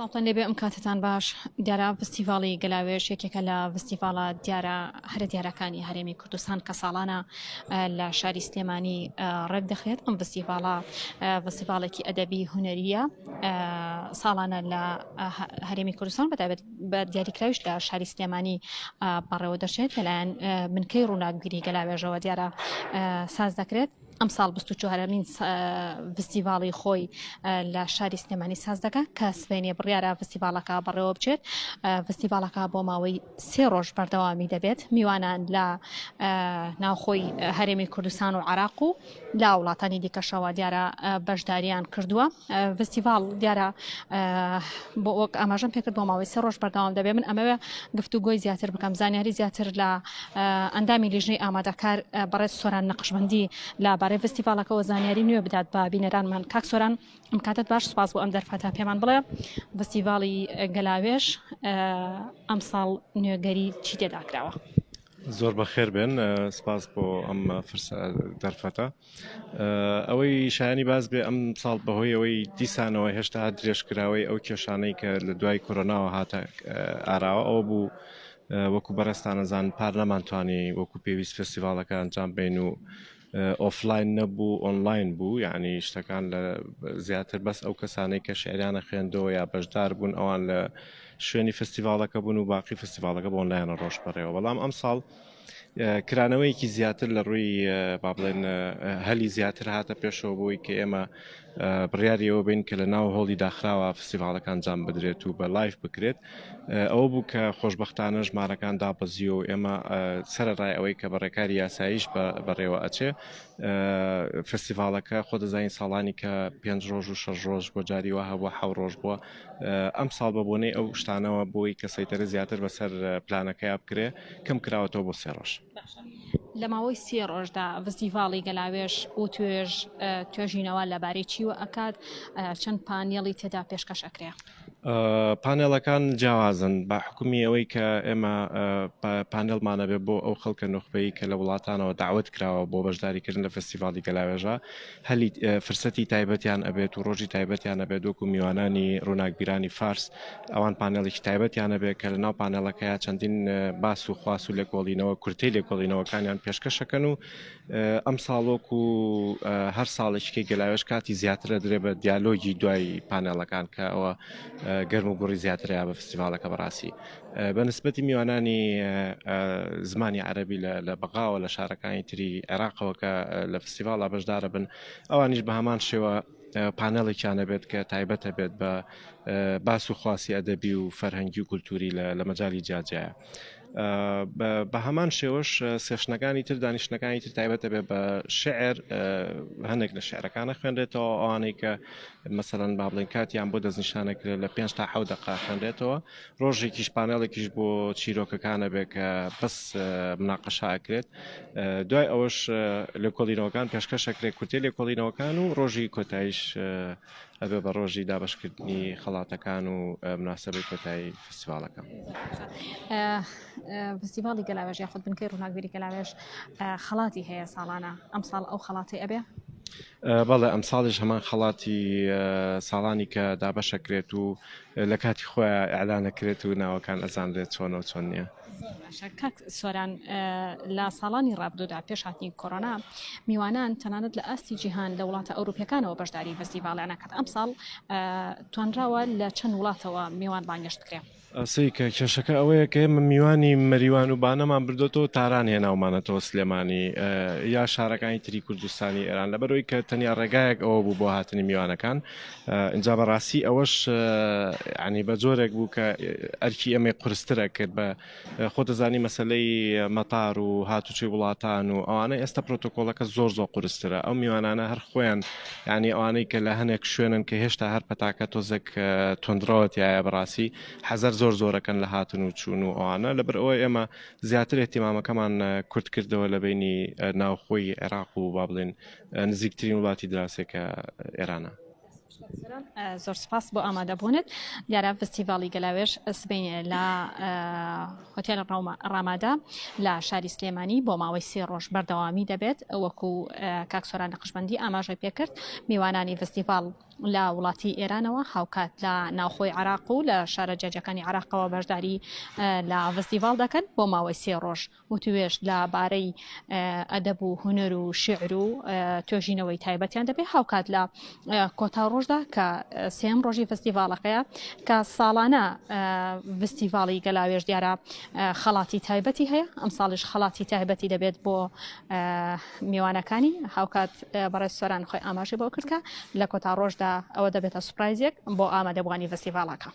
سڵاوتان لێبێ ئەم کاتتان باش دیارە فستیڤاڵی گەلاوێژ یەکێکە لە فستیڤاڵە دیارە هەرە دیارەکانی هەرێمی کوردستان کە ساڵانە لە شاری سلێمانی ڕێک دەخرێت ئەم فستیڤاڵە فستیڤاڵێکی ئەدەبی هونەریە ساڵانە لە هەرێمی کوردستان بەتایبەت بە دیاریکراویش لە شاری سلێمانی بەڕێوە دەچێت لەلایەن بنکەی ڕووناکبیری گەلاوێژەوە دیارە ساز دەکرێت. ئەمساڵ 24مین فستیڤاڵی خۆی لە شاری سلێمانی ساز دەکات کە سبەینێ بڕیارە فستیڤاڵەکە بەڕێوە بچێت فستیڤاڵەکە بۆ ماوەی سێ ڕۆژ بەردەوامی دەبێت میوانان لە ناوخۆی هەرێمی کوردستان و عراق و لە وڵاتانی دیکەشەوە دیارە بەشداریان کردووە فستیڤاڵ دیارە بۆ وەک ئاماژەم پێکرد بۆ ماوەی سێ ڕۆژ بەردەوام دەبێت من ئەمەوێ گفتوگۆی زیاتر بکەم زانیاری زیاتر لە ئەندامی لیژنەی ئامادەکار بەڕێز سۆران نەقشبەندی لە بارەی فستیڤاڵەکەوە زانیاری نوێ بدات بە بینەرانمان کاک سۆران ئەم کاتت باش سپاس بۆ ئەم دەرفەتە پێمان بڵێ فستیڤاڵی گەلاوێژ ئەمساڵ نوێگەری چی تێدا کراوە؟ زۆر بەخێر بێن سپاس بۆ ئەم فرسە دەرفەتە ئەوەی شایانی باس بێ ئەم ساڵ بەهۆی ئەوەی دیسانەوە هێشتا درێژکراوەی ئەو کێشانەی کە لە دوای کۆرۆناوە هاتە ئاراوە ئەوە بوو وەکو بەڕێزتانەزان پار نەمانتوانی وەکو پێویست فستیڤاڵەکە ئەنجام بین و ئۆفلاین نەبوو ئۆنلاین بوو یعنی شتەکان لە زیاتر بەس ئەو کەسانەی کە شعریانە خوێندەوە یا بەشدار بوون ئەوان لە شوێنی فستیڤاڵەکە بوون و باقی فستیڤاڵەکە بۆ ئۆنلاینە ڕۆژ بەڕێوە بەڵام ئەم ساڵ کرانەوەیەکی زیاتر لە ڕووی با بڵێن هەلی زیاتر هاتە پێشەوە بۆی کە ئێمە بڕیاری ئەوە بین کە لە ناو هۆڵی داخراوە فستیڤاڵەکان ئەنجام بدرێت و بە live بکرێت ئەوە بوو کە خۆشببختانە ژمارەکان دابەزی و ئێمە سەرڕای ئەوەی کە بە ڕێکاری یاساییش بەڕێوە ئەچێ فستیڤاڵەکە خۆ دەزانین ساڵانی کە پێنج ڕۆژ و شەش ڕۆژ بۆ جاری وا هەبووە حەو ڕۆژ بووە ئەم ساڵ بە بۆنەی ئەو شتانەوە بۆی کە سەیتەرە زیاتر بەسەر پلانەکەیا بکرێ کەم کراوەتەوە بۆ سێ ڕۆژ. لە ماوەی سێ ڕۆژدا ڤستیڤاڵی گەلاوێژ و توێژ توێژینەوە لەبارەی چیوە ئەکات چەند پانێڵی تێدا پێشکەش ئەکرێ؟ پانێڵەکان جیاوازن بە حکومی ئەوەی کە ئێمە پانێڵمانەبێ بۆ ئەو خەڵکە نوخبەی کە لە وڵاتانەوە داوت کراوە بۆ بەشداریکردن لە فستیڤاڵی گەلاوێژە هەلی فرسەتی تایبەتیان ئەبێت و ڕۆژی تایبەتیان ئەبێت وەکو میوانانی ڕووناکبیرانی فارس ئەوان پانێڵێکی تایبەتیان ئەبێت کە لەناو پانێڵەکەیا چەندین باس و خواس و لێکۆڵینەوە کورتەی لێکۆڵینەوەکانیان پێشکەشەکەن و ئەم ساڵ وەکو هەر ساڵێکی گەلاوێژ کاتی زیاتر ئەدرێ بە دیالۆگی دوای پانێڵەکان کە ئەوە گەرم و گوڕی زیاترەیە بە فستیڤاڵەکە بەڕاستی بە نسبەتی میوانانی زمانی عەرەبی لە بەغاوە لە شارەکانی تری عێراقەوە کە لە فستیڤاڵا بەشدارە بن ئەوانیش بە هەمان شێوە پانێڵێکیان هەبێت کە تایبەتە بێت بە باس و خواسی ئەدەبی و فەرهەنگی و کولتوری لە مەجای جیاجیایە. بە هەمان شێوەش session ەکانی تر دانیشتنەکانی تر تایبەتە بێ بە شعر هەندێک لە شعرەکانە خوێنرێتەوە ئەوانەی کە مەسەلەن با بڵێن کاتیان بۆ دەستنیشانەکرێت لە پێنج تا حەو دەقە خوێنرێتەوە ڕۆژێکیش پانێڵێکیش بۆ چیرۆکەکانە بێ کە بەس مناقەشە ئەکرێت دوای ئەوەش لێکۆڵینەوەکان پێشکەشەکرێت کورتەی لێکۆڵینەوەکان و ڕۆژی کۆتاییش ئەبێ بە ڕۆژی دابەشکردنی خەڵاتەکان و مناسبەی کۆتایی فستیڤاڵەکە. فستیڤاڵی گەلاوێژ یاخود بنکەی ڕووناکبیری گەلاوێژ خەڵاتی هەیە ساڵانە ئەمساڵ ئەو خەڵاتی ئەبێ؟ بەڵێ ئەمساڵیش هەمان خەڵاتی ساڵانی کە دابەشەکرێت و لە کاتی خۆیان ئیعلانەکرێت و ناوەکان ئەزانرێت چۆنە و چۆن نییە. باشە کاک سۆران لە ساڵانی ڕابردوودا پێش هاتنی کۆرۆنا میوانان تەنانەت لە ئاستی جیهان لە وڵاتە ئەوروپیەکانەوە بەشداری فستیڤاڵیان کرد ئەمساڵ توانراوە لە چەند وڵاتەوە میوان بانگێشت بکرێ؟ سەیکە کێشەکە ئەوەیە کە ئێمە میوانی مەریوان و بانەمان بردۆتەوە تاران هێناومانەتەوە سلێمانی یا شارەکانی تری کوردستانی ئێران لەبەرەوەی کە تەنیا ڕێگایەک ئەوە بوو بۆ هاتنی میوانەکان ئینجا بەڕاستی ئەوەش ینی بە جۆرێک بوو کە ئەرکی ئێمەی قورسترە کرد بە خۆ دەزانی مەسلەی مەتار و هاتوچۆی وڵاتان و ئەوانە ئێستا پرۆتۆکۆڵەکە زۆر زۆر قورسترە ئەو میوانانە هەر خۆیان ینی ئەوانەی کە لە هەنێک شوێنن کە هێشتا هەر پەتاکە تۆزێک توندڕەوە تایە بەڕاستی حەزەر زۆر زۆرەکەن لە هاتن و چوون و ئەوانە لەبەر ئەوە ئێمە زیاتر اهتیمامەکەمان کورت کردەوە لە بینی ناوخۆی عێراق و با بڵێن نزیکترین وڵاتی دراوسێ کە ئێرانە. زۆر سپاس بۆ ئامادەبوونت دیارە فستیڤاڵی گەلاوێژ سبەینێ لە هۆتێل ڕامادا لە شاری سلێمانی بۆ ماوەی سێ ڕۆژ بەردەوامی دەبێت وەکو کاک سۆران نەقشبەندی ئاماژەی پێکرد میوانانی فستیڤاڵ. لە وڵاتی ئێرانەوە هاوکات لە ناوخۆی عراق و لە شارە جیاجیاکانی عراقەوە بەشداری لە ڤستیڤاڵ دەکەن بۆ ماوەی سێ ڕۆژ وتوێژ لە بارەی ئەدەب و هونەر و شیعر و توێژینەوەی تایبەتیان دەبێت هاوکات لە کۆتا ڕۆژدا کە سێم ڕۆژی فستیڤاڵەکەیە کە ساڵانە فستیڤاڵی گەلاوێژ دیارە خەڵاتی تایبەتی هەیە ئەم ساڵیش خەڵاتی تایبەتی دەبێت بۆ میوانەکانی هاوکات بەڕێز سۆران خۆی ئاماژەی بۆ کرد کە لە کۆتا ڕۆژدا ئەوە دەبێتە سوپرایزێک بۆ ئامادەبووانی فستیڤاڵەکە.